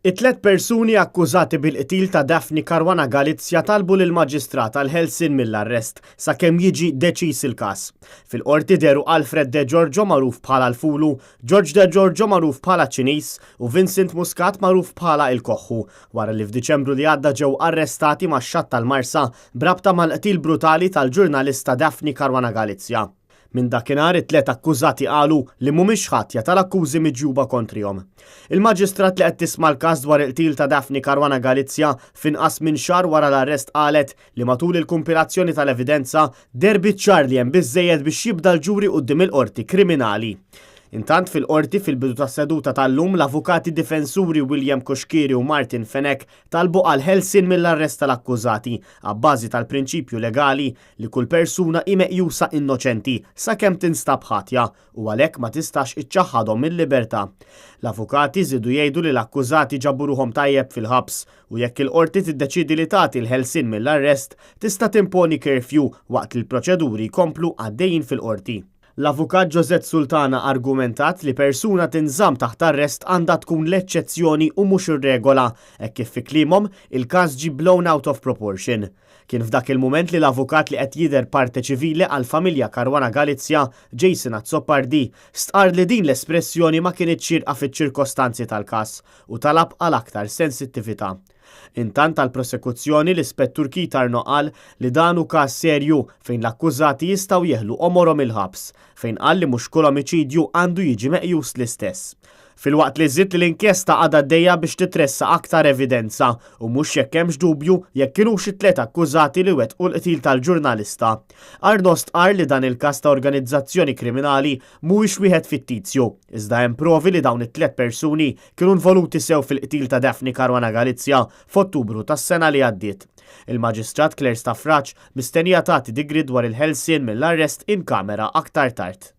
It-tlett persuni akkużati bil-qtil ta' Daphne Caruana Galizia talbu lill-Maġistrat għall-ħelsien mill-arrest sakemm jiġi deċiż il-każ. Fil-Qorti dehru Alfred De Giorgio magħruf bħala l-Fulu, George De Giorgio magħruf bħala ċ-Ċiniż u Vincent Muscat magħruf bħala il-Koħħu wara li f'Diċembru li għadda ġew arrestati max-xatt tal-Marsa b'rabta mal-qtil brutali tal-ġurnalista Daphne Caruana Galizia. Minn dakinhar it-tlett akkużati qalu li mhumiex ħatja tal-akkużi miġjuba kontrihom. Il-Maġistrat li qed tisma' l-każ dwar il-qtil ta' Daphne Caruana Galizia f'inqas minn xahar wara l-arrest qalet li matul il-kumpilazzjoni tal-evidenza deher biċ-ċar li hemm biżżejjed biex jibda l-ġuri quddiem il-Qorti Kriminali. Intant fil-Qorti fil-bidu tas-seduta tal-lum l-avukati difensuri William Cuschieri u Martin Fenech talbu għall-ħelsien mill-arrest tal-akkużati abbażi tal-prinċipju legali li kull persuna hi meqjusa innoċenti sakemm tinstab ħatja u għalhekk ma tistax iċċaħħadhom mil-libertà. L-avukati żiedu jgħidu li l-akkużati ġabu ruħhom tajjeb fil-ħabs u jekk il-Qorti tiddeċiedi li tagħti l-ħelsien mill-arrest tista' timponi curfew waqt li l-proċeduri jkomplu għaddejjin fil-Qorti. L-Avukat Josette Sultana argumentat li persuna tinżamm taħt arrest għandha tkun l-eċċezzjoni u mhux ir-regola hekk kif fi kliemhom il-każ ġie blown out of proportion. Kien f'dak il-mument li l-avukat li qed jidher parte ċivile għall-familja Caruana Galizia, Jason Azzopardi, stqarr li din l-espressjoni ma kinitx xierqa fiċ-ċirkostanzi tal-każ u talab għal aktar sensittività. Intant għall-prosekuzzjoni l-Ispettur Keith Arnaud qal li dan hu każ serju fejn l-akkużati jistgħu jeħlu għomorhom il-ħabs, fejn qal li mhux kull omiċidju għandu jiġi meqjus l-istess. Filwaqt li żied li l-inkjesta għadha għaddejja biex titressaq aktar evidenza u mhux jekk hemmx dubju jekk kinux it-tlett akkużati li wettqu l-qtil tal-ġurnalista. Arnaud stqarr li dan il-każ ta' organizzazzjoni kriminali mhuwiex wieħed fittizju, iżda hemm provi li dawn it-tlett persuni kienu involuti sew fil-qtil ta' Daphne Caruana Galizia f'Ottubru tas-sena li għaddiet. Il-Maġistrat Claire Stafrace mistennija tagħti digriet dwar il-ħelsien mill-arrest in camera aktar tard.